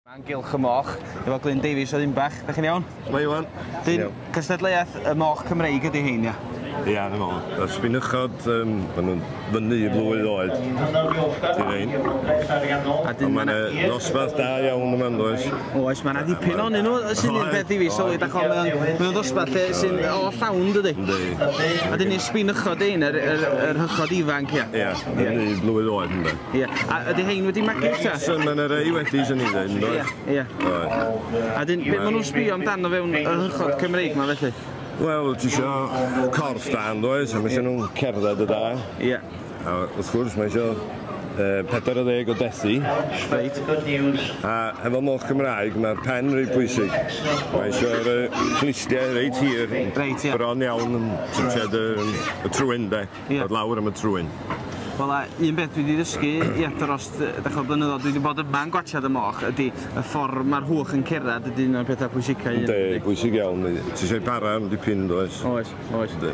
Ma'n Gylch y Moch efo Glyn Davies o Ddinbach. Dach chi'n iawn? Shwmae Iwan? Dyn, cystadleuaeth y moch Cymreig ydi hein, ia? Ia, 'na fo. Y sbinychod, ma' nhw'n fyny i flwydd oed. 'Di rhein. A dyn ma' 'na ddosbarth da iawn yma yndoes? Oes, ma' 'na ddipyn o'nyn nhw sy'n un peth i fi sylwi, dach ch'mo' mae o'n ddosbarth lle sy'n o llawn dydi? Yndi. A dyn ni'n sbinychod ein yr hychod ifanc, ia? Ia, fyny i blwydd oed ynde? Ie. A ydy hein wedi magu ta? So ma' 'na rei wedi swn i'n ddeud yndoes? Ie, ie. Oes. A dyn, be' ma' nhw'n sbio amdano fewn y hychod Cymreig 'ma felly? Wel, ti isio corff da yndoes? A ma' isio nhw'n cerdded y da. Ie. A wrth gwrs ma' isio 40 o dethi. Reit. A hefo moch Cymraeg ma'r pen reit bwysig. Mae isio'r clustiau reit hir. Reit, ie. Bron iawn yn twtsiad y trwyn de. Ie. Dod lawr am y trwyn. Wel a un beth dwi 'di ddysgu ia dros dach ch'mo' blynyddodd dwi 'di bod yma yn gwatsiad y moch ydi y ffor ma'r hwch yn cerddad ydi un o'r petha pwysica un. Yndi, bwysig iawn. Ti isio'i para am dipyn yndoes? Oes, oes. Yndi.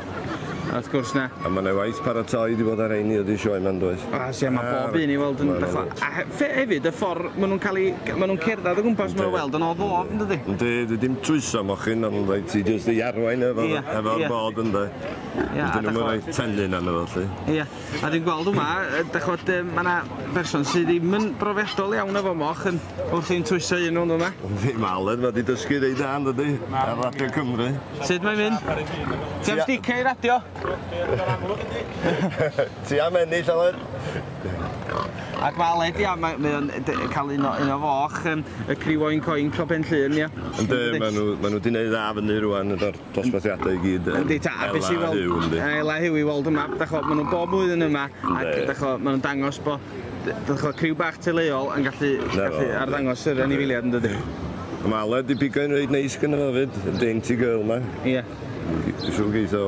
A wrth gwrs na. A ma' 'na waith paratoi 'di bod ar rheini ydi sioe 'ma yndoes? Oes ia ma' bob un i weld yn dych ch'mo' a hefyd y ffor ma' nw'n ca'l 'u ma' nw'n cerddad o gwmpas ma' n'w weld yn o ddof yndydi? Yndi, dwi dim twyso mochyn ond rhaid ti jyst ei arwain efo efo'r bod ynde? Ia, a dyn nhw'm yn reit tennyn arno fo 'lly. Ia, a dwi'n gweld yma, dych ch'mod, ma' 'na berson sydd ddim yn brofiadol iawn efo moch yn wrthi'n twyso un o'n yma. Yndi, ma' Aled ma' 'di dysgu reit dda yndydi? Ar Radio Cymru. Sut mae'n mynd? Ti am sticio i radio? Ti am ennill, Aled? Ac mae Aled, ia, mae, mae o'n cael un o foch, y criw oen coen Clopen Llŷn, ia. Yndi, maen nhw, ma nhw wedi gwneud dda fyny rwan efo'r dosbarthiadau i gyd. Yndi, ta, a beth sy'n weld, Ela Huw i weld yma, dach ch'mo', maen nhw bob blwyddyn yma, ac dach ch'mo', maen nhw'n dangos bo, dach ch'mo', criw bach teuluol yn gallu, gallu arddangos yr anifeiliaid yn dydi? Mae Aled 'di pigo un reit neis gynno fo 'fyd, y dainty girl 'ma. Ie. Dwi'n siŵr geith o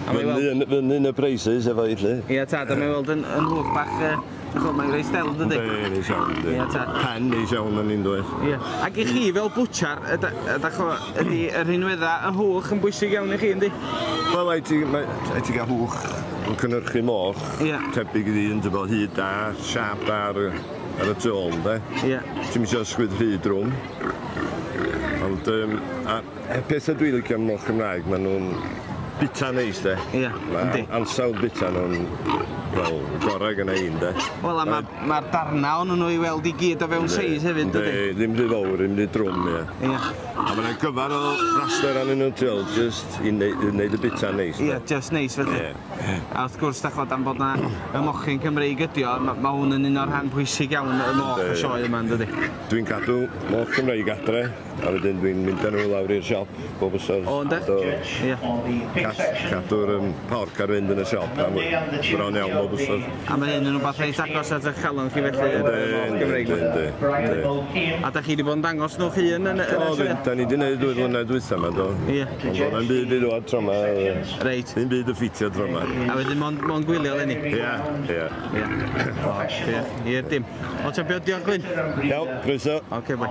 fyny, fyny yn y prices efo hi 'lly. Ie tad, a mae'n weld yn hwch bach, dych ch'mo', mae'n reit del dydi? Yndi, neis iawn yndi. Ie tad. Pen neis iawn yn un does? Ie. Ac i chi fel bwtsiar, ydach ch'mo', ydi y rhinwedda y hwch yn bwysig iawn i chi yndi? Wel, rhaid ti, rhaid ti gael hwch yn cynhyrchu moch. Ie. Tebyg i ddyn, ti'n bod, hyd da, siâp da ar, ar y tu ôl, ynde? Ie. Ti'm isio ysgwyd rhy drwm. Ond, a Y pethau dwi'n licio am moch Cymraeg, maen nhw'n bita neis de. Ie, yndi. Mae ansawdd bita nhw'n, wel, gorau gyda un de. Wel, a mae'r ma darnau o'n nhw i weld i gyd o fewn seis hefyd, dydy? Yndi, ddim rhy fawr, ddim rhy drwm, ie. Ie. A mae'n gyfar o braster arnyn nhw, ti'n gweld, just i wneud y bita neis. Ie, just neis felly. Ie. A wrth gwrs, da ch'mod, am bod na y mochyn Cymreig ydi o, ma' hwn yn un o'r rhan pwysig iawn y moch y sioe yma, yn dydi? Dwi'n cadw moch Cymreig adre. A wedyn dwi'n mynd â nhw lawr i'r siop bob wsos. O, ynde? So, Ie. Cadw'r porc ar fynd yn y siop am bron iawn bob wsos. A mae hyn yn rhywbeth reit agos at eich calon chi felly, y moch Gymreig 'ma. Yndi, yndi. A da chi wedi bod yn dangos nhw'ch hun yn y sioe? Do, da ni wedi gwneud dwy flynedd dwytha yma, do. Ie. Ond o'dd na'm byd i ddwad tro 'ma. Reit. Ddim byd yn ffitio tro 'ma. A wedyn mond, mond gwylio eleni? Ie, ie. Ie. O, ie, i'r dim. O, champion, diolch Glyn. Iawn, croeso. Oce, boi.